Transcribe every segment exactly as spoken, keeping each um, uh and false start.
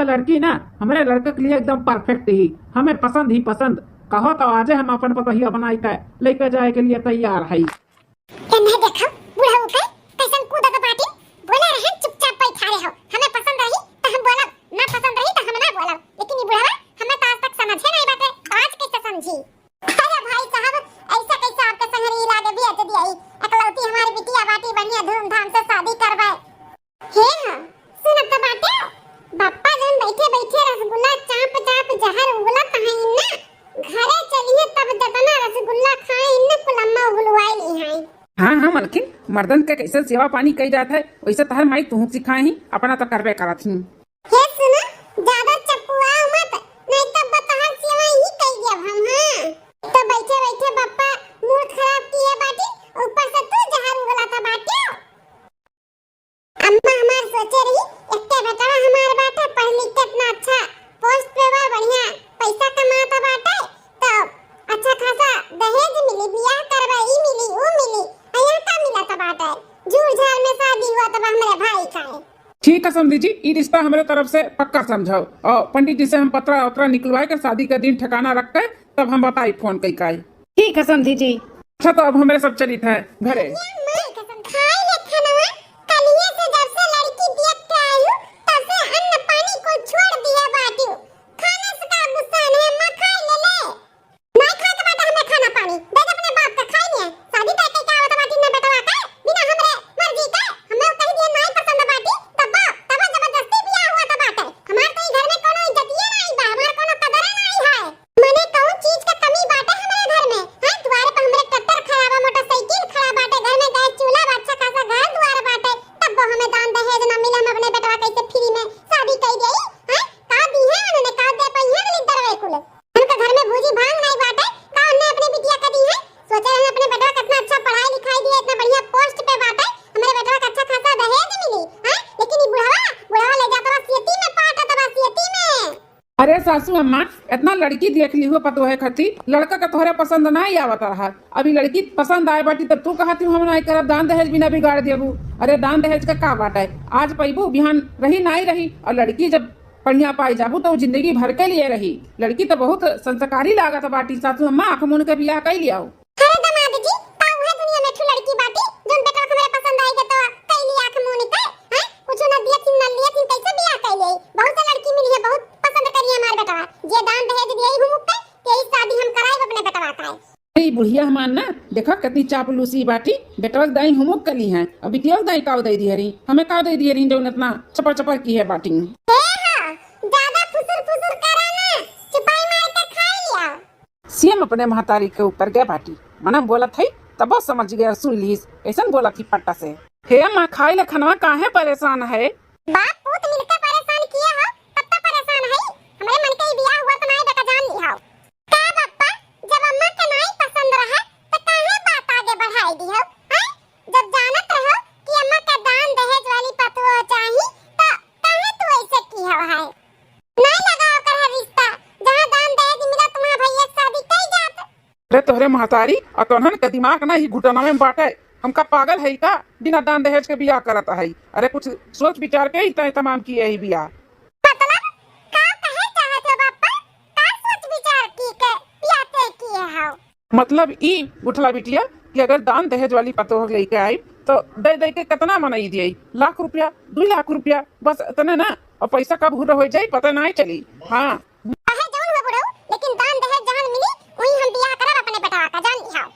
लड़की ना हमरे लड़का के लिए एकदम perfect ही, हमें पसंद ही पसंद। कहो तो आजे हम अपन पतोहिया बनाई के लेके जाए के लिए तैयार हई। एन्ने देखो, बुढ़ऊ के कैसन कूदत बाटी। बोले रहे चुपचाप बैठा रहे हो, हमें पसंद रही तो हम बोलब, ना पसंद रही तो हम ना बोलब। लेकिन ई बुढ़वा हमें तो आज तक समझे नहीं बाटे, आज कैसे समझी? अरे भाई साहब, ऐसा कैसे आपके संग रीला के बेच दिया? एकलौती हमारी बिटिया बाटी, बढ़िया धूमधाम से शादी करवाए। हे हाँ, सुनत तो बाटे, बप्पा जौन बैठे बैठे रसगुल्ला चाप चाप जहर उगलत हैं ना, घरे चलिए तब जतना रसगुल्ला खाए इन्ने कुलम्मा उगलवाए ली हैं। हाँ, हाँ, मलकिन, मर्दन के कैसे सेवा पानी कई जात है, वैसे तहर माई तुहू सिखाए ही, अपना तो करबे करत ही। हे सुनो, ज्यादा चपुआओ मत, नहीं तो बतहर सेवा ही कई देब हम, हाँ। तो बैठे बैठे बप्पा मूड खराब किए बाटी, ऊपर से तू जहर उगला था बाटी। अम्मा हमार सोचे रही, एक्के बेटवा हमार बाटे, पढ़ लिख के इतना अच्छा post पे बा, बढ़िया पैसा कमाता बाटे, तो अच्छा खासा दहेज मिली, बियाह करवा, ई मिली, ऊ मिली, आ यहाँ का मिलत बाटे? झूठ झाड़ में शादी हुआ तब हमरे भाई का है। ठीक है समधी जी, ई रिश्ता हमरे तरफ से पक्का समझाओ और पंडित जी से हम पतरा वतरा निकलवाए के शादी का दिन ठिकाना रख के तब हम बताई फोन कई का। ठीक है समधी जी। अच्छा, तो अब हमरे सब चलित है घरे। ये माई कसम खाए ले खानवा, कलिए से जब से लड़की देख के आई हूँ, तब से अन्न पानी को छोड़ दिया बाटी। खाने से का गुस्सा है, अम्मा खाए ले ले। नहीं खाए के बाटे हमें खाना पानी, दे दे अपने बाप का खाए लिए। शादी तय कई का आवत बाटी ना बेटवा का, बिना हमरे मर्जी के, हमें कह दिए नहीं पसंद बाटी, तब तब जबरदस्ती बियाह हुआ था बाटे। हमार तो ई घर में कोनो इज्जतिये नहीं बा, हमार कोनो कदरे नहीं है। मने कौन चीज के कमी बाटे हमरे घर में? हैं, दुआरे पे हमरे ट्रैक्टर खड़ा बा, मोटरसाइकिल खड़ा बाटे, घर में गैस चूल्हा बा, अच्छा खासा घर दुआर बाटे, तब वो हमें दान दहेज ना मिले, हम अपने बेटवा कैसे फ्री में शादी कई देई? हैं, का दी है उन्होंने, का दे पाई है दलिद्दर वे कुल? उनका घर में भूजी भांग नहीं बाटे, का उन्हें अपने बिटिया का दी है? सोचे रहे अपने बेटवा कितना अच्छा पढ़ाई लिखाई दिए, इतना बढ़िया पोस्ट पे बाटे, हमारे बेटवा का अच्छा खासा दहेज मिली, हैं? लेकिन ये बुढ़वा, बुढ़वा ले जाता बा सीटी में, पाटा तबा सीटी में। अरे सासू अम्मा, इतना लड़की देख ली हो पतोहे खती, लड़का का तोहरे पसंद ना ही आवत रहा। अभी लड़की पसंद आए बाटी तब तू कहती हूँ हम ना करब, दान दहेज बिना बिगाड़ देबू। अरे दान दहेज का का बात है, आज पैबू बिहान रही ना ही रही। और लड़की जब बढ़िया पाई जाबू तो जिंदगी भर के लिए रही। लड़की तो बहुत संस्कारी लागत बाटी सासू अम्मा, आँख मून के बियाह कई लियाओ। अरे दामाद जी, का उहे दुनिया में ठू लड़की बाटी, जोन बेटवा के हमरे पसंद आई गए तो कई लिया आँख मून के, हैं? कुछ ना दिया थी, ना लिया थी, कैसे बियाह कई लिया? बहुत से लड़की मिली है, बहुत पसंद करी हमार बेटवा। जे दान दहेज दिया ही हूँ के, तेरी शादी हम कराई अपने बेटवा का। अरे बुढ़िया हमार ना, देखा कितनी चापलूसी बाटी, बेटवा के दाई हुमुक कली हैं, अब बिटिया के दाई काव दे दिया रही, हमें काव दे दिया रही, जोन इतना चपर चपर की है बाटी। ए हाँ, ज्यादा फुसुर फुसुर करा ना, चुपाई मार के खाई लिया। सीएम अपने महतारी के ऊपर गए बाटी, मना बोलत है, तबो समझ गया, सुन लीस, कैसन बोलत ही पट्टा से। हे अम्मा, खाई ले खनवा, काहे परेशान है? बाप पूत मिलके परेशान किए हो, तब तो परेशान है। हमरे मन के ई बियाह हुआ तो नाई बेटा जान ली हो। का बप्पा, जब अम्मा के नाई पसंद रहे, तो काहे बात आगे बढ़ाई दी हो? हैं? जब जानत रहो कि अम्मा के दान दहेज वाली पतोह चाही, तो काहे तू ऐसे की हो है? नाई लगाओ कर है रिश्ता, जहाँ दान दहेज मिला, तुम्हारा भैया के शादी कई जात। अरे तोहरे महतारी और तोहन के दिमाग ना ही घुटनवे में बाटे। हमका पागल है का? बिना दान दहेज के बियाह करत है। अरे कुछ सोच विचार के ही तय तमाम किए ही बियाह। मतलब का कहे चाहत हो बापा? का सोच विचार की के बियाह तय किए हो? मतलब ई गुठला बिटिया कि अगर दान दहेज वाली पतोह लेके आई तो दे दे के कितना मनई दिए, लाख रुपया, दो लाख रुपया, बस इतने ना। और पैसा कब हुर्र हो जाई पता नहीं चली। हाँ। चाहे जौन हो बुढ़ऊ, लेकिन दान दहेज जहन मिली, वही हम बियाह करब अपने बेटवा का, जान लिहाओ।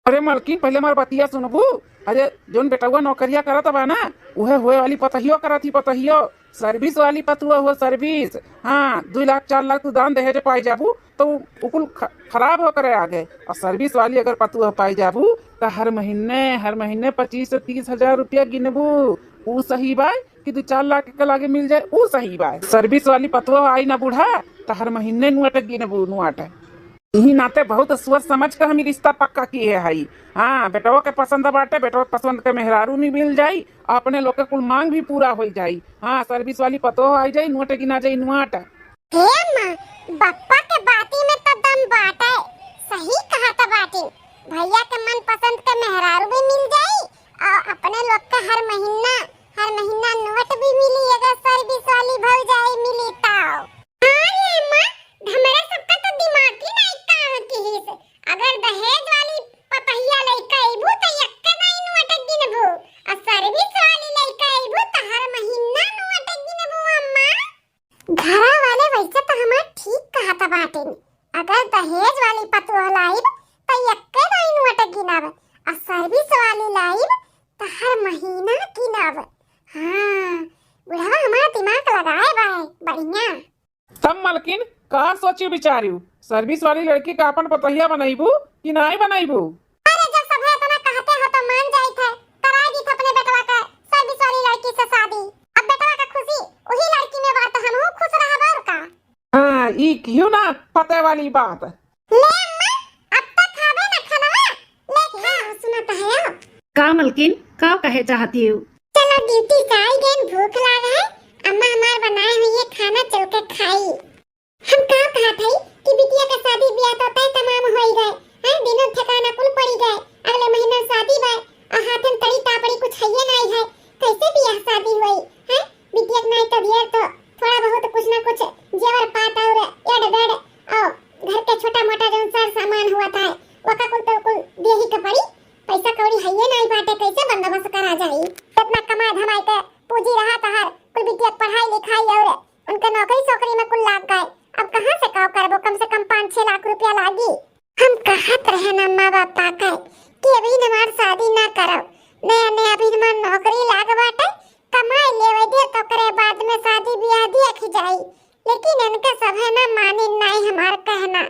अरे मलकिन, पहले हमार बतिया सुनबू। अरे, जौन बेटवा नौकरिया करत बा ना, उहे होए वाली पतहियो करत ही, पतहियो। सर्विस वाली पतुआ हो, सर्विस। हाँ, दो लाख, चार लाख तू दान दहेज पाई जाबू, तो उ कुल ख-, खराब हो करे आगे। और सर्विस वाली अगर पतुआ पाई जाबू, तो हर महीने, हर महीने पच्चीस से तीस हजार रुपया गिनबू। उ सही बा कि दो चार लाख के लागे मिल जाए, उ सही बा। सर्विस वाली पतुआ आई ना बूढ़ा, तो हर महीने नोट गिनबू, नोट। यही नाते बहुत सोच समझ के हम ई रिश्ता पक्का किए हई। हाँ, बेटवा के पसंद बाटे, बेटवा के पसंद के मेहरारू भी मिल जाई, अपने लोग के कुल मांग भी पूरा हो जाई। हाँ, सर्विस वाली पतोह आई जाई, नोट गिना जाई, नोट। हे अम्मा, बप्पा के बाती में तो दम बाटे, सही कहत बाटी। भैया के मनपसंद के मेहरारू भी मिल जाई और अपने लोग के हर महीना, हर महीना नोट भी मिली, अगर सर्विस वाली भौजाई मिली ता। हमार ठीक कहत बाटिन, अगर दहेज वाली पतोह लाइब त एक्के दाई नोट गिनब, अउर service वाली लाइब त हर महीना गिनब। हाँ, बुढ़वा हमार दिमाग लगाए बा बढ़िया। तब मलकिन, का सोची बिचारिउ? Service वाली लड़की का अपन पतोहिया बनइबू कि नाई बनइबू? अरे, जब सभे इतना कहते हो तो मान जाइत है, कराई दीत अपने बेटवा के service वाली लड़की से शादी। अब बेटवा के खुशी उही लड़की में बा, तो हमहू खुश रहब और का। हाँ, ई किहू ना पते वाली बात। ले अम्मा, अब तक खाबे ना खानवा, ले खा। सुनत है हो? का मलकिन, का कहे चाहती हो? चलो, duty से आई गए, भूख लाग है, अम्मा हमार बनाए हुई है खाना, चल के खाई। हम का कहत हई कि बिटिया के शादी ब्याह तो तय तमाम होई गए, हैं? दिनों ठिकाना कुल पड़ी गए, अगले महीना शादी बा, और हाथ में तड़ी तापड़ी कुछ हइये नाई है, कैसे ब्याह शादी होई, हैं? बिटिया के नाई तो दियर तो थोड़ा बहुत कुछ ना कुछ जेवर पात और एड बेड और घर के छोटा मोटा जौन सर सामान हुआ था, वका कुल तो कुल देही के पड़ी, पैसा कौड़ी हइये नाई बाटे, कैसे बंदोबस्त करा जाई? इतना कमाए धमाए के पूंजी रहा तहार, कुल बिटिया के पढ़ाई लिखाई और उनके नौकरी सोकरी में कुल लाग गए। अब कहाँ से का करबो? कम से कम पाँच छह लाख रुपया लागी। हम कहत रहे ना माँ बापा के कि अभी हमार शादी ना करो, नया नया अभी हमार नौकरी लाग बाटे, कमाए लेवे दे तो करे बाद में शादी ब्याह देखी जाई, लेकिन इनके सभे ना मानी नाई हमार कहना,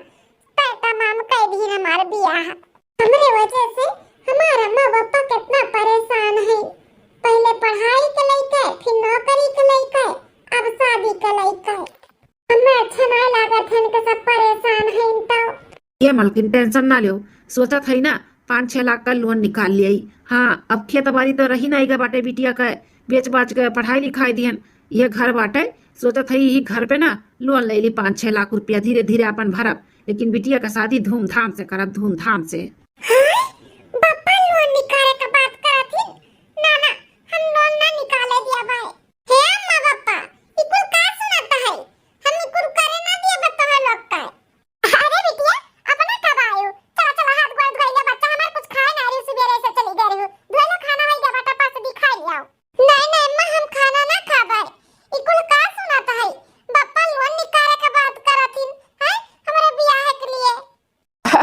तय तमाम कई दिन हमार ब्याह। हमरे वजह से हमार अम्मा पापा कितना परेशान है, पहले पढ़ाई के लेके, फिर नौकरी के लेके, अब शादी के लेके। हमें अच्छा ना लागत है, इनके सब परेशान है तो। ये मलकिन tension ना लियो, सोचत है ना पाँच छह लाख का loan निकाल लियाई। हाँ, अब खेत बाड़ी तो रही ना, इगा बाटे बिटिया का बेच बाच के पढ़ाई लिखाई दिहन, ये घर बाटे, सोचत है यही घर पे ना loan ले ली पाँच छह लाख रुपया, धीरे धीरे अपन भरब, लेकिन बिटिया का शादी धूमधाम से करब, धूमधाम से। हाँ, बापा loan निकाले का बात करत ही, ना ना, हम loan ना निकाले दिया भाई। हे अम्मा बापा, ई कुल का सुनाता है? हम ई कुल करे ना दिया बा तोहर लोग का। अरे बिटिया, अपना का बायू? चला चला, हाथ गोड़ धोई ले, बच्चा हमार कुछ खाए ना रही, सुबेरे से चली गई रही। धोई लो खाना, वही गबाटा पास भी खाई आओ। नहीं नहीं अम्मा, हम खाना ना खाबे। ई कुल का सुनाता है? बापा loan निकाले का बात करत हिन, हैं? हमारे बियाह के लिए।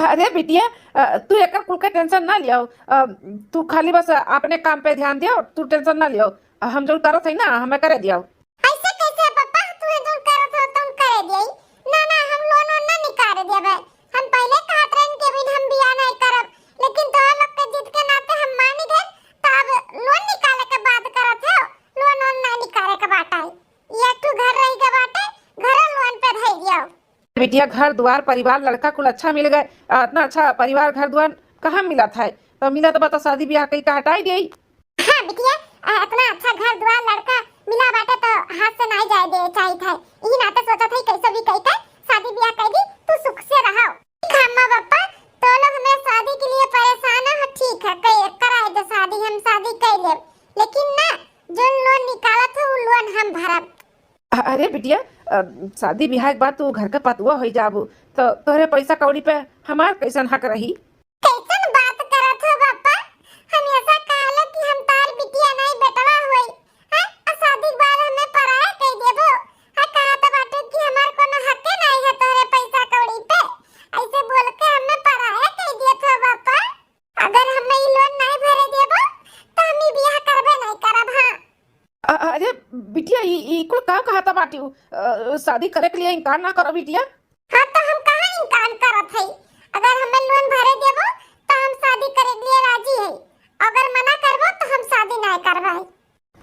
अरे बिटिया, अ, तू एकर कुल के tension ना लियो। अ, तू खाली बस अपने काम पे ध्यान दियो, तू tension ना लियो। अ, हम जौन करत हई ना, हमें करे दियो। ऐसे कैसे पापा, तू जौन करत हो, तुम करे दियो? ना, ना, हम loan वोन ना निकाले देबे। हम पहले कहत रहन कि अभी हम बियाह नहीं करब, लेकिन तोहर लोग के जिद के नाते हम मान गए, तो अब loan निकाले के बात करत हो, loan वोन ना निकाले के बात आई। ये एक ठो घर रह के बाटे, घरो loan पे धई दियो। बिटिया, घर दुआर परिवार लड़का कुल अच्छा मिल गए, आ, इतना अच्छा परिवार घर दुआर कहाँ मिलत है? तो मिलत बा तो शादी ब्याह कई का हटाई देई। हाँ बिटिया, आ, इतना अच्छा घर दुआर लड़का मिला बाटे तो हाथ से नाई जाए दे चाहित है। यही नाते सोचत है कैसे भी कई के शादी ब्याह कर दी, तू सुख से रहो। ठीक है अम्मा पापा, तो लोग हमें शादी के लिए परेशान हो, ठीक है, कई कराए दे शादी, हम शादी कर लेब, लेकिन ना, जो loan निकालत हो वो loan हम भरब। अ-, अरे बिटिया, अ, शादी बियाह के बाद तू घर के पतुआ होई जाबू, तो तोहरे पैसा कौड़ी पे हमार कैसन हक रही? कैसन बात करत हो बापा? हम ऐसा कहले कि हम तार बिटिया नहीं बेटवा होई, हैं? आ शादी के बाद हमें पराया कह देबो? आ कहत बाटे कि हमार कोनो हके नहीं है तोहरे पैसा कौड़ी पे। ऐसे बोल के हमें पराया कह दिया था बापा। अगर हमें ई loan नहीं भरे देबो, तो हम ई बियाह करबे नहीं करब, हाँ। अ-, अरे बिटिया, ई, ई कुल का कहता बाटिउ? अ, शादी करे के लिए इनकार ना करो बिटिया। हाँ, तो हम कहाँ इनकार करत हई? अगर हमें loan भरे देबो, तो हम शादी करे के लिए राजी हई। अगर मना करबो, तो हम शादी नहीं करबे।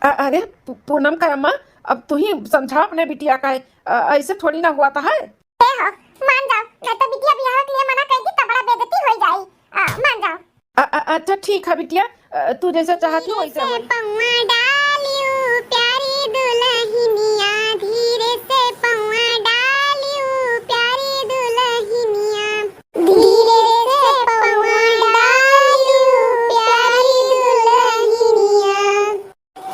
अ-, अरे पू-, पूनम का अम्मा, अब तू ही समझा अपने बिटिया का, अ, ऐसे थोड़ी ना हुआ था है। ए हो, मान जाओ, नहीं तो बिटिया बियाह के लिए मना कर दी, तो बड़ा बेइज्जती हो जाई। आ, मान जाओ। अ, अ, अच्छा ठीक है बिटिया, अ, तू जैसे चाहती हो वैसे धीरे से होई। पौआ डालियो प्यारी दुल्हनिया, धीरे से पौआ डालियो प्यारी दुल्हनिया, धीरे से पौआ डालियो प्यारी दुल्हनिया।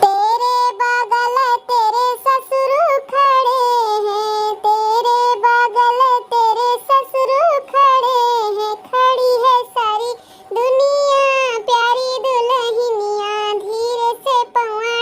तेरे बगल तेरे ससुर खड़े हैं, तेरे बगल तेरे ससुर खड़े हैं, खड़ी है सारी दुनिया, प्यारी दुल्हनिया, धीरे से पौआ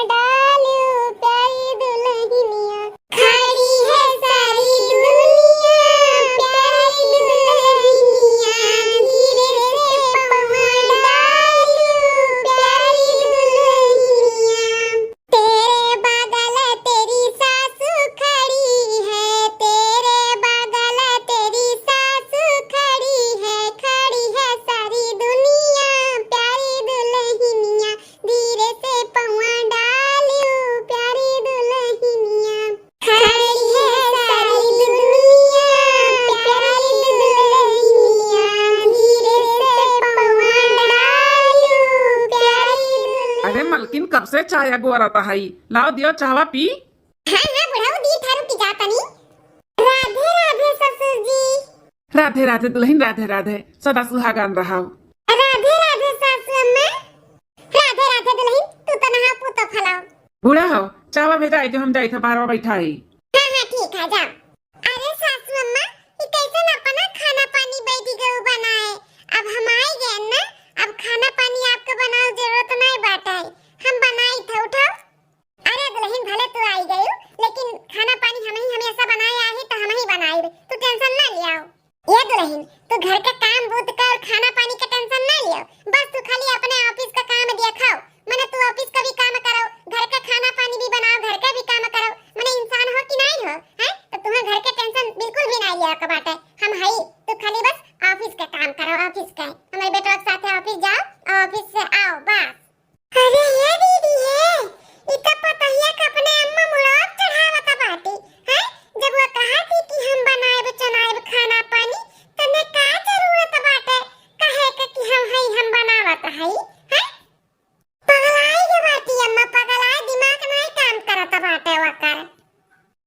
तब से चाय अगोरत हई, लाओ दियो चाहवा पी। हाँ, हाँ, बुढ़ऊ, दी थारू की जातनी। राधे, राधे ससुर जी। राधे, राधे दुलहिन, राधे, राधे। सदा सुहागन रहाओ। राधे, राधे सासू अम्मा। राधे, राधे दुलहिन, तू तो नहा पू तो फलाओ। बूढ़ा हो, चाहवा भेजाए जो हम जाइत है, बाहरवा बैठा है। हाँ, हाँ, ठीक है, जाओ। अरे सासू अम्मा, ई कैसन अपना खाना पानी बैठी गऊ बनाए? अब हम आई गए ना, अब खाना पानी आपके बनावे जरूरत नहीं बाटे, हम बनाई थे, उठाओ। अरे दुलहिन, भले तू आई गयू, लेकिन खाना पानी हम ही हमेशा बनाए आही तो हम ही बनाई, तू tension ना लियाओ। ये दुलहिन, तू घर के काम बूत का और खाना पानी के tension ना लियो, बस तू खाली अपने office का काम देखाओ। मने तू office का भी काम करो, घर का खाना पानी भी बनाओ, घर का भी काम करो। मने इंसान हो कि नहीं हो, हैं? तो तुम्हें घर के tension बिल्कुल भी नहीं लिया के बाटे। हम हई, तू खाली बस office का काम करो, office का। हमारे बेटवा के साथ office जाओ और office से आओ, बस। अरे हे दीदी हे, ई त पतोहिया के अपने अम्मा मुड़वा चढ़ावत बाटी, हैं? जब वो कहा थी कि हम बनाएब चनाएब खाना पानी, तने का जरूरत बाटे कहे के कि हम हई, हम बनावत हई, हैं? पगलाई के बाटी अम्मा, पगलाई, दिमाग नहीं काम करत बाटे ओकर।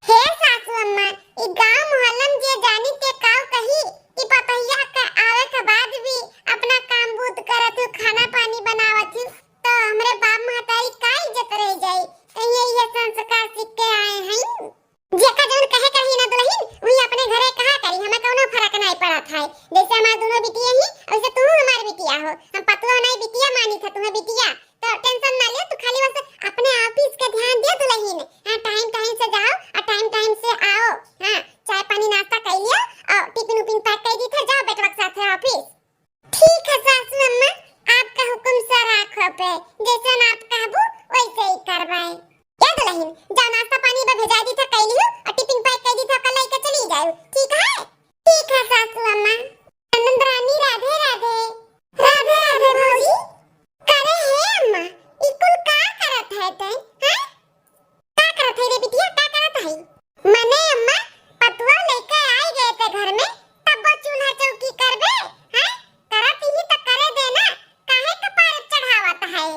हे सासू अम्मा, ई गांव मोहल्ला में जे जानी ते काव कही कि पतोहिया के आवे के बाद भी अपना काम बूत करत हूँ, खाना पानी बनावत हूँ, तो हमरे बाप महतारी का इज्जत रह जाई? कहीं ये संस्कार सीख के आए हैं? जेका जौन कहे के रही ना दुलहिन, वही अपने घरे कहा करी, हमें कौनो फर्क नहीं पड़त है। जैसे हमार दोनों बिटिया ही, वैसे तू हमार बिटिया हो। हम पतुआ नहीं बिटिया मानी था, तुम्हें बिटिया। तो tension ना ले, तू खाली बस अपने office के ध्यान दे दुलहिन। हाँ, time time से जाओ और time time से आओ। हाँ, चाय पानी नाश्ता कर लियो और tiffin उफिन pack कर दी थे, जाओ बेटवा के साथ office। ठीक है सासू अम्मा, आपका हुक्म सराखो पे, जैसन आप कहबू वैसे ही करवाए। क्या दुलहिन, जा नाश्ता पानी बा भेजा दी था, कर लियो और tiffin pack कर दी था, कल लेके चली जाओ, ठीक है? ठीक है सासू अम्मा। आनंद रानी, राधे राधे। राधे राधे भौजी। करे हे अम्मा, ई कुल का करत है तै, हैं? का करत है रे बिटिया, का करत है? मने अम्मा, पतुआ लेके आई गए थे घर में, तब वो चूल्हा चौकी करबे, हैं? करत ही तो करे देना, काहे कपारे चढ़ावत है?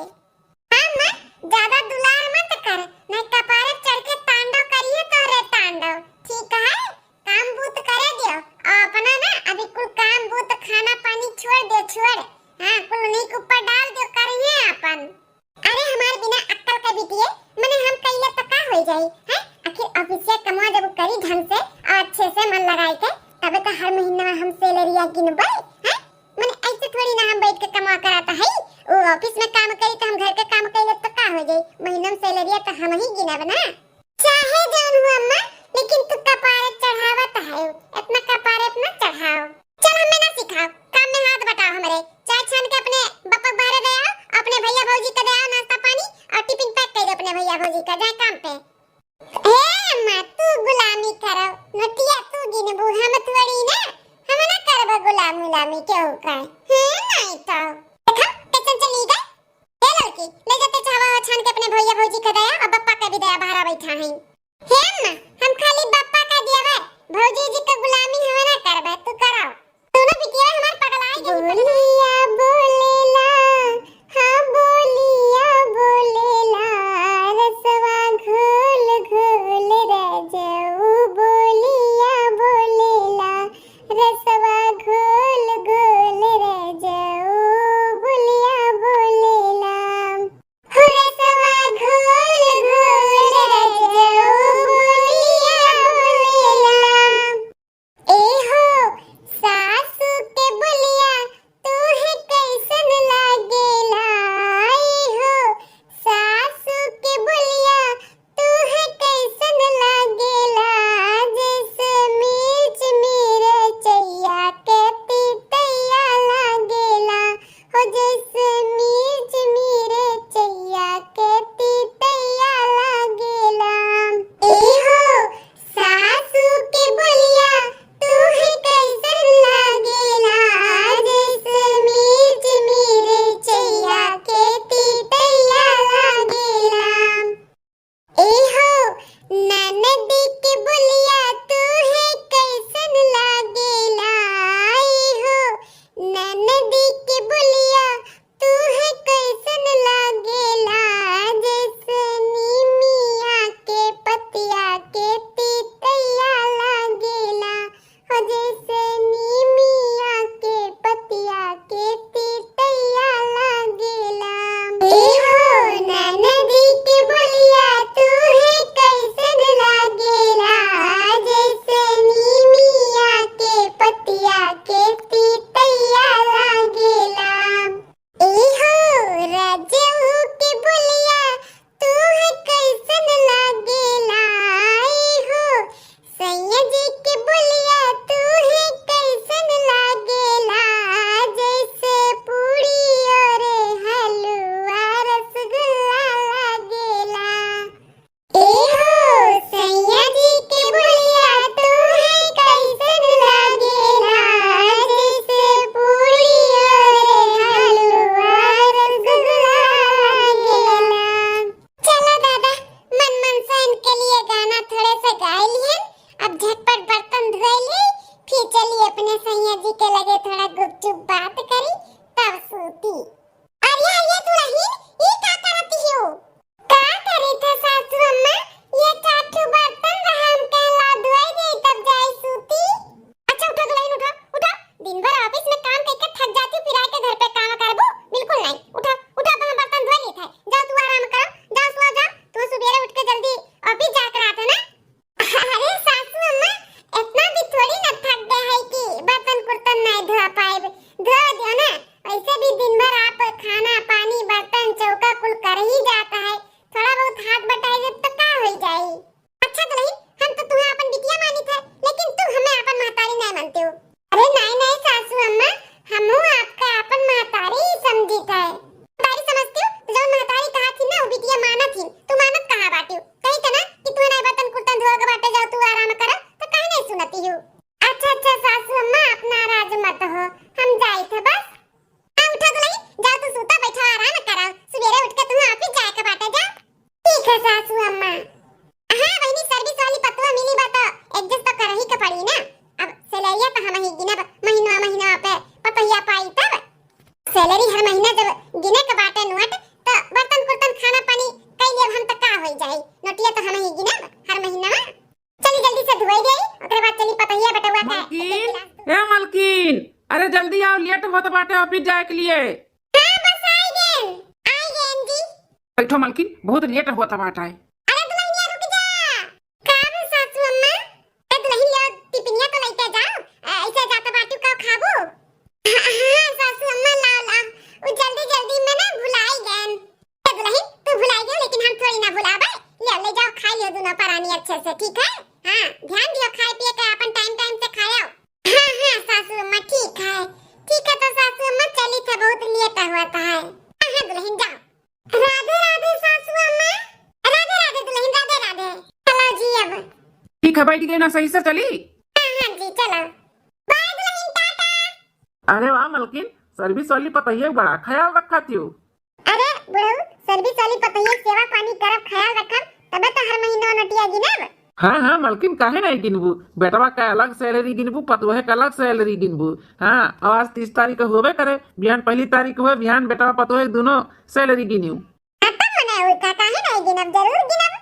हाँ माँ, ज्यादा दुलार मत कर, नहीं कपारे चढ़ के तांडव करिए तोहरे तांडव, ठीक है? काम बूत करे दियो, और अपना ना अभी कुल काम बूत खाना पानी छोड़ दे, छोड़। हाँ, कुल उन्हीं के ऊपर डाल दियो, करिए अपन। अरे हमार बिना अक्कल के बिटिए, मने हम कइले तो का हो जाई, हैं? आखिर office के कमवा जब करी ढंग से और अच्छे से मन लगाई के, तबे तो हर महीना हम salary गिनबे, हैं? मने ऐसे थोड़ी ना हम बैठ के कमा करत हई। वो office में काम करी तो हम घर के काम कइले तो का हो जाई? महीना में salary तो हम ही गिनब ना। चाहे जौन हो अम्मा, लेकिन तू कपारे चढ़ावत है, इतना कपारे इतना चढ़ाओ। चल हमें ना सिखाओ, काम में हाथ बटाओ हमरे। चाय छान के अपने बप्पा के बहरे दे आओ, अपने भैया भौजी के दे आओ नाश्ता पानी और tiffin pack कर दो अपने भैया भौजी का, जाए काम पे। हे अम्मा, तू गुलामी करो, नोटिया तू गिनबू, हम थोड़ी ना, हम ना करबो गुलाम गुलामी केहू का। हे नहीं तो। देखा, कैसन चली गए? हे लड़की, ले जाते चाहवा छान के अपने भैया भौजी के दया और बप्पा के भी दया बहरा बैठा है। हे अम्मा, हम खाली बप्पा का दिया झटपट बर्तन धोई ली, फिर चली अपने सैया जी के लगे थोड़ा गुपचुप बात करी, तब सूती। अरे ये दुलहिन, ई का करत हियो? का करी थे सासू अम्मा, ये चार ठो बर्तन रहा, हम कहला धोई दे तब जाई सूती। अच्छा उठा दुलहिन, उठा, उठा। दिन भर office में काम करके थक जाती, फिर आके घर पे काम करबू? बिल्कुल नहीं। उठा, उठा, तो हम बर्तन धो लेत है। जाओ तू आराम करो, जाओ सुआ जाओ। तू सुबेरे उठ के जल्दी office जाए के रहत है ना। अरे सासू अम्मा, इतना भी थोड़ी ना थक गए है कि बर्तन कुर्तन नहीं धो पाए। धो दियो ना, वैसे भी दिन भर आप खाना पानी बर्तन चौका कुल कर ही जाता है, थोड़ा बहुत हाथ बटाई दे तो का हो जाई। अच्छा दुलहिन, हम तो तुम्हें अपन बिटिया मानित है, लेकिन तुम हमें अपन महतारी नहीं मानते हो। अरे नहीं नहीं सासू अम्मा, हमहू आपका अपन महतारी ही समझित है। महतारी समझती हो तो जौन महतारी कहा थी ना, वो बिटिया मानत ही, तू मानत कहाँ बाटी हो? कही थे ना कि तू नहीं बर्तन कुर्तन धोए के बाटे, जाओ तू आराम करो, तो काहे नहीं सुनती हो? अच्छा अच्छा सासू अम्मा, आप नाराज मत हो, हम जाई थे बस। हाँ उठा दुलहिन, जाओ तू सूता बैठा आराम करो, सुबेरे उठ के तुम्हें office जाए के बाटे, जाओ। ठीक है सासू अम्मा। हाँ बहिनी, service वाली पतोह मिली बा तो adjust तो करही के पड़ी ना। अब salary तो हम ही गिनब, महीनवा महीनवा पे पतोहिया पाई तब। Salary हर महीना जब गिने के बाटे नोट, तो बर्तन कुर्तन खाना पानी कई लेब हम, तो का होई जाई, नोटिया तो हम ही गिनब हर महीनवा। चली जल्दी से धोई दे, ओकरे बाद चली पतोहिया बेटवा का मलकिन, ए मलकिन, अरे जल्दी आओ, late होत बाटे office जाए के लिए। हाँ बस आई गेन, आई गेन जी। बैठो मलकिन, बहुत late होत बाटे। अरे दुलहिनिया रुक जा। का बे सासू अम्मा? ए दुलहिन लो टिफिनिया तो लेके जाओ, ऐसे जात बाटू का खाबू? हाँ, हाँ सासू अम्मा लाओ लाओ, वो जल्दी जल्दी में ना भुलाई गेन। ए दुलहिन तू भुलाई गेन लेकिन हम थोड़ी ना भुलाबे। ले ले जाओ, खाई लियो दोनों परानी अच्छे से, ठीक है? हाँ ध्यान दियो खाए पिए के, अपन time time से खायो। हाँ हाँ सासू अम्मा ठीक है, ठीक है तो सासू अम्मा चली थे, बहुत late होत है। हाँ हाँ दुलहिन जाओ। राधे राधे सासू अम्मा। राधे राधे दुलहिन, राधे राधे। चलो जी अब। ठीक है बैठ गए ना, सही से चली। हाँ हाँ जी चलो। Bye दुलहिन, टाटा। अरे वाह मलकिन, service वाली पतोहिया बड़ा ख्याल रखत हियो। अरे बुढ़ऊ, service वाली पतोहिया सेवा पानी करब, ख्याल रखब, तबे तो हर महीना नोटिया गिनब। हाँ हाँ मलकिन, काहे नहीं गिनबू? बेटवा का अलग salary गिनबू, पतोहे का अलग salary गिनबू। हाँ, और आज तीस तारीख होबे करे, बिहान पहली तारीख हुए, बिहान बेटवा पतोहे दोनों salary गिनियो। खत्म मने हुई का, काहे नहीं गिनब, जरूर गिनब।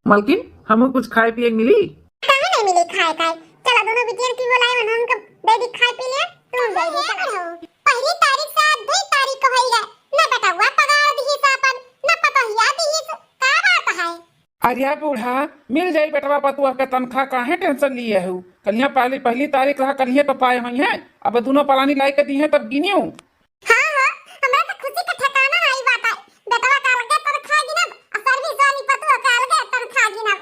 मलकिन, हमहू कुछ खाए पिए के मिली? काहे नहीं मिली खाए खाए? चला दोनों बिटियन की बोलाई, उन्होंने उनका दे दी खाए पी लिया, तुम दे दी, चला। पहली तारीख से आज दुई तारीख होई गए, न बेटवा पगार दिहिस आपन, न पतोहिया दिहिस, का बात है? अरे बूढ़ा, मिल जाई बेटवा पतोह के तनखा, काहे tension लिए हो? कलिया पहली, पहली तारीख रहा, कलिया तो पाए होइहैं, अब दोनों परानी लाई के दिहे तब गिनियो। हाँ, हाँ, हमरा तो खुशी का ठिकाना नाई बाटे। बेटवा का अलगे तनखा गिनब, आ service वाली पतोह का अलगे तनखा गिनब।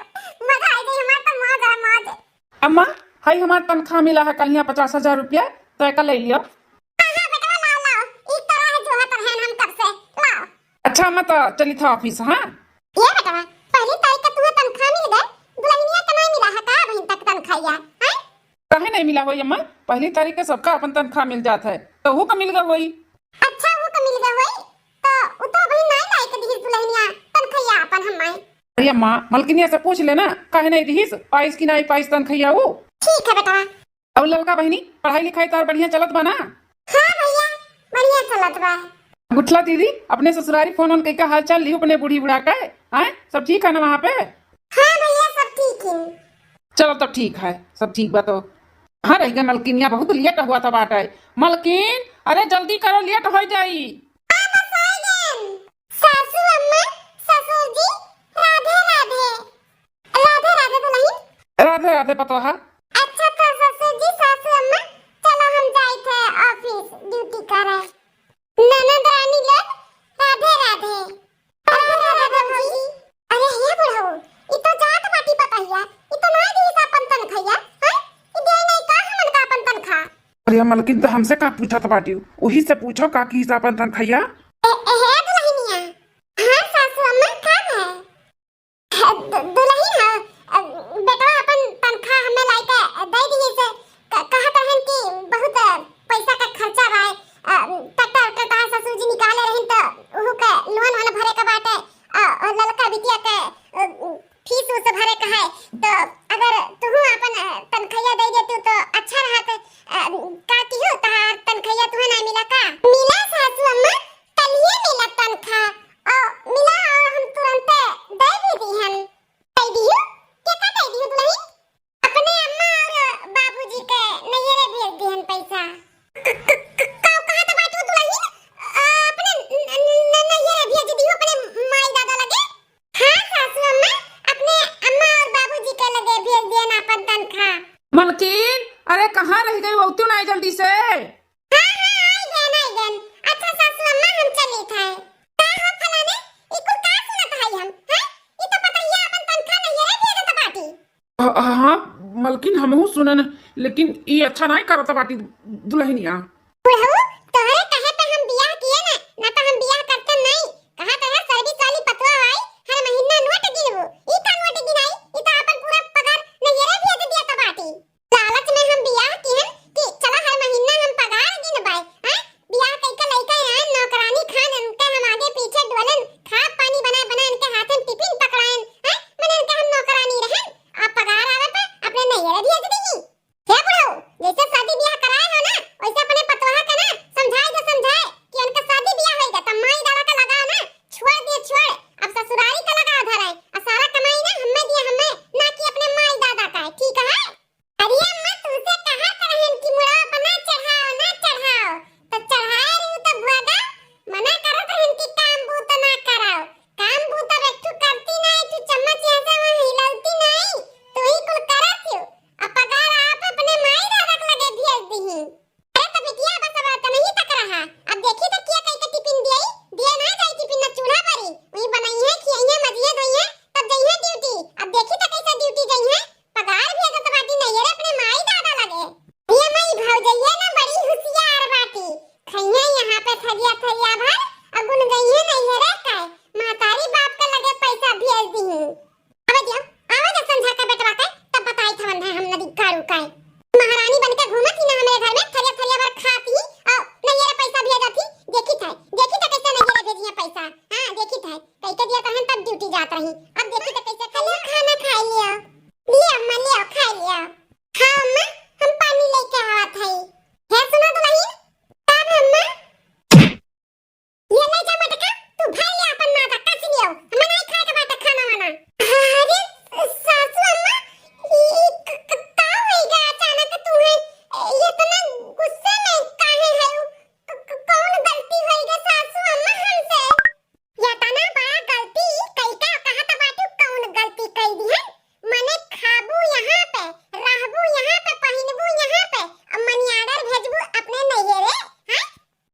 मजा आई जाई हमार तो मौज रे मौज। अम्मा, हई हमार तनखा मिला है कलिया पचास हजार रुपया, तो एका ले लियो। हाँ, हाँ, बेटवा लाओ, लाओ, ई तो राह जोहत रहेन हम कब से, लाओ। अच्छा अम्मा, तो चली था office, हाँ? ये बेटवा, पहली तारीख का तुम्हें तनखा मिल गए, दुलहिनिया का नहीं मिला है का अभी तक तनखाइया, हैं? काहे नहीं मिला होई अम्मा? पहली तारीख के सबका अपन तनखा मिल जात है, तो हु का मिल गए होई। अच्छा, हु का मिल गए होई, तो उ तो अभी नहीं लाई के दिहिस दुलहिनिया तनखैया अपन हम्माई। अरे अम्मा, मलकिनिया से पूछ लेना, काहे नहीं दिहिस, पाइस की नहीं पाइस तनखैया उ। ठीक है बेटा। और ललका बहिनी, पढ़ाई लिखाई तार बढ़िया चलत बा ना? हाँ भैया, बढ़िया चलत बा। गुठला दीदी, अपने ससुरारी फोन वोन कइका हाल चाल लिहू अपने बूढ़ी बूढ़ा के? आय, सब ठीक है ना वहाँ पे? हाँ भैया, सब ठीक है। चलो तब ठीक है, सब ठीक बा तो। हाँ रह गए मलकिनिया, बहुत लेट हुआ था बाटे। मलकिन, अरे जल्दी करो, लेट हो जाई। आ बस आ गए। सासू अम्मा, ससुर जी, राधे राधे। राधे राधे दुलहिन। राधे राधे पतोहा। अच्छा तो ससुर जी, सासू अम्मा, चलो हम जाइत है office duty करे। ननद रानी लोग, राधे राधे। राधे राधे भौजी। अरे हे बुढ़ऊ, ई तो जात बाटी पतोहिया, ई तो ना दिहिस आपन तनखैया, हैं? ई दे नहीं का हमन का आपन तनखा? अरे मलकिन, तो हमसे का पूछत बाटी? वही से पूछो का किहिस आपन तनखैया? ए, ए, हे दुलहिनिया। हाँ सासू अम्मा, का है? दु-, दुलहिन ह, अ, बेटवा अपन तनखा हमें लाइके दे दिहिस। क-, कहत रहन कि बहुत, अ, पैसा का खर्चा बा, अ, ट्रैक्टर, ट्रैक्टर तार ससुर जी निकाले रहन त उहू के लोन वोन भरे के बाटे, अ, अ, ललका बिटिया के, अ, फीस उस भरे के है। तो अगर तुहू अपन, अ, तनखा मलकिन, अरे कहाँ रहि गई, अउतिउ नाहीं जल्दी से। हाँ, हाँ, आइ गएन, आइ गएन। अच्छा सासू अम्मा, हम चलित है। का हो फलाने, ई कुल का सुनत हई हम, हैं? ई तो पतोहिया आपन तनखा नैहरे भेजत बाटी। अ, अ, हाँ, मलकिन, हमहू सुनेन, लेकिन ई अच्छा नाहीं करत बाटी दुलहिनिया। बुढ़ऊ, तोहरे कहे पे हम बियाह किए ना, ना तो हम बियाह करते नाहीं। कहा तो है service वाली पतोह आई, हर महीना नोट गिनबू। ई का नोट गिनाई? ई तो आपन पूरा पगार नैहरे भेज दिया तो बाटी। लालच में हम बियाह किहन कि चला हर महीना हम पगार गिनबाय, हैं? बियाह कइके लइके आएन नौकरानी खान, इनके हम आगे पीछे डोलेन, खाब पानी बनाए बनाए इनके हाथन टिफिन पकड़ाएन, हैं? मने इनके हम नौकरानी रहन, आ पगार आवे पे अपने नैहरे भेज दीही। हे बुढ़ऊ, जैसे शादी बियाह कराए हो ना, वैसे अपने पतोहा के ना समझाए दे, समझाए कि इनके शादी बियाह होइगा, तब माई दादा का लगाव ना छोड़ दिए, छोड़, अब ससुरारी का लगाव धराए, आ सारा कमाई ना हम्मे दिए, हम्मे, ना कि अपने माई दादा का है, ठीक है? अरे अम्मा, तुमसे कहत रहन कि मुड़वा पर ना चढ़ाओ, ना चढ़ाओ। तो चढ़ाए रहू तो भोगा, मना करत रहन कि काम बूत ना कराओ। काम बूत अब एक ठू करती ना, एक ठू चम्मच यहाँ से वहाँ हिलौती नहीं, तू ही कुल करत हो। अब पगार आप अपने माई दादा के लगे भेज दीही। अरे तो बिटिया, बस अब तनही तक रहा। अब देखी तो किया कई के टिफिन दिए, दिए ना जाई टिफिन ना चूल्हा बरी। वही बनाई है, खियाई है, मजिए धोई है, तब जाई है ड्यूटी। अब देखी तो कैसे ड्यूटी जाई है। पगार भेजत बाटी नैहरे अपने माई दादा लगे। ये माई भौजैया ना बड़ी हुसियार बाटी। खइहे यहाँ पे थरिया थरिया भर, अगुन गइहे नैहरे का। महतारी बाप के लगे पैसा भेज दीही। आवे दियो, आवे दे संझा का बेटवा के, तब बताई थवन है हम नदी गाड़ू का है। महारानी बन के घूमत ही ना हमरे घर में, थरिया थरिया भर खात ही, और नैहरे पैसा भेजत ही। देखी था, देखी था कैसे नैहरे भेजिए पैसा। हाँ, देखी था, कई के दिया तहन तब ड्यूटी जात रही। अब देखी तो कैसे खाई लियो, खाना खाई लियो। लियो अम्मा, लियो, खाई लियो। हाँ अम्मा, हम पानी लेके आवत हई। हे सुनो दुलहिन, का बे अम्मा? ये ले जा मटका, तू भर ले अपन माता, कस लियो। हमें नहीं खाए के बाटे खाना वाना। अरे सासू अम्मा, ई क-, क-, का होई गा अचानक तुम्हें? इतना गुस्से में काहे है? क-, क-, कौन गलती होई गा सासू अम्मा हमसे? यतना बड़ा गलती कइके कहत बाटू, कौन गलती कई दिहन? मने खाबू यहाँ पे, रहबू यहाँ पे, पहिनबू यहाँ पे, अब money order भेजबू अपने नैहरे, हैं?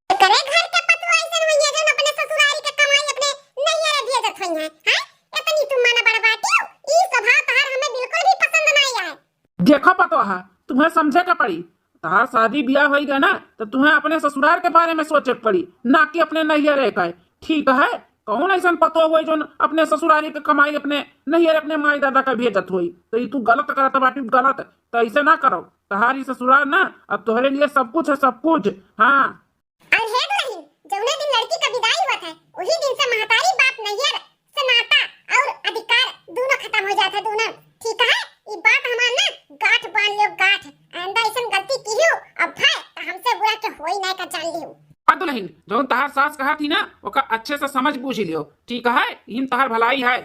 एकरे घर के पतोह ऐसन होइहे जौन अपने ससुरारी के कमाई अपने नैहरे भेजत होइहे, हैं? इतनी तू मन बड़ बाटियो, ई स्वभाव तोहार हमें बिल्कुल भी पसंद नाई आए। देखो पतोहा, तुम्हें समझे के पड़ी। तहार शादी बियाह होई गए ना, तो तुम्हें अपने ससुरार के बारे में सोचे के पड़ी, ना कि अपने नैहरे का। ठीक है, कौन ऐसन पतोह होई जौन अपने ससुरारी के कमाई अपने नैहरे अपने माई दादा का भेजत होई? तो ई तू गलत करत बाटी, गलत। तो ऐसे ना करो, तहार ई ससुरार ना अब तोहरे लिए सब कुछ है, सब कुछ। हाँ। और हे दुलहिन, जौने दिन लड़की का विदाई होत है, वही दिन से महतारी बाप नैहर से नाता और अधिकार दोनों खत्म हो जात है, दोनों। ठीक है, ई बात हमार ना गांठ बांध लियो, गांठ। आइंदा ऐसन गलती किहू अब भाई, तो हमसे बुरा के होई ना का जान लियो। आ दुलहिन, जौन तहार सास कहा थी ना, ओका अच्छे से समझ बूझ लियो। ठीक है, इहिन तहार भलाई है।